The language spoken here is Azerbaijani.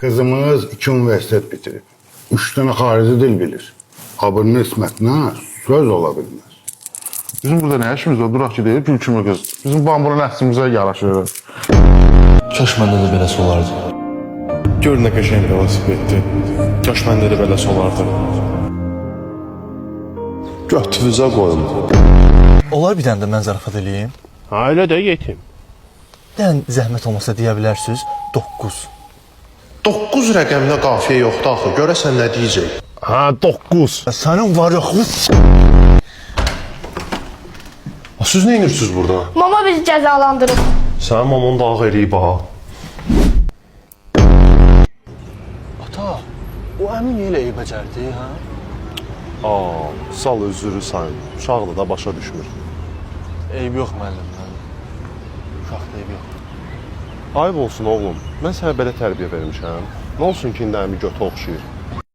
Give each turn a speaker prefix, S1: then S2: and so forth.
S1: Qızımız 2 universitet bitirib. 3 dənə xarici dil bilir. Abırının ismətinə söz ola bilməz.
S2: Bizim burada nə işimiz var? Duraq ki, deyir, gül kimi qız. Bizim bambula nəslimizə yaraşır.
S3: Kaş məndə də beləsi olardı.
S4: Gör nə qəşəng velosipeddir. Kaş məndə də beləsi olardı. Götünüzə qoyun.
S3: Olar bir dənə də mən zarafat eləyim.
S5: Ha, elə də yetim.
S3: Dən zəhmət olmasa deyə bilərsiniz 9.
S4: 9 rəqəminə qafiyə yoxdur axı. Görəsən nə deyəcək?
S5: Ha, 9.
S3: Sənin var yoxun.
S4: Siz nə edirsiniz burada?
S6: Mama bizi cəzalandırıb.
S4: Sənin maman da ağ eləyib ha.
S3: Ata, o əmi niyə elə eyib bəcərdi, hə?
S4: Aa, sal özürü sayın. Uşaqdır da başa düşmür.
S3: Eyb yox müəllim, mənim. Uşaqda eyb yox.
S4: Ayıb olsun oğlum. Mən sənə belə tərbiyə vermişəm. Nə olsun ki, indi əmi götü oxşayır.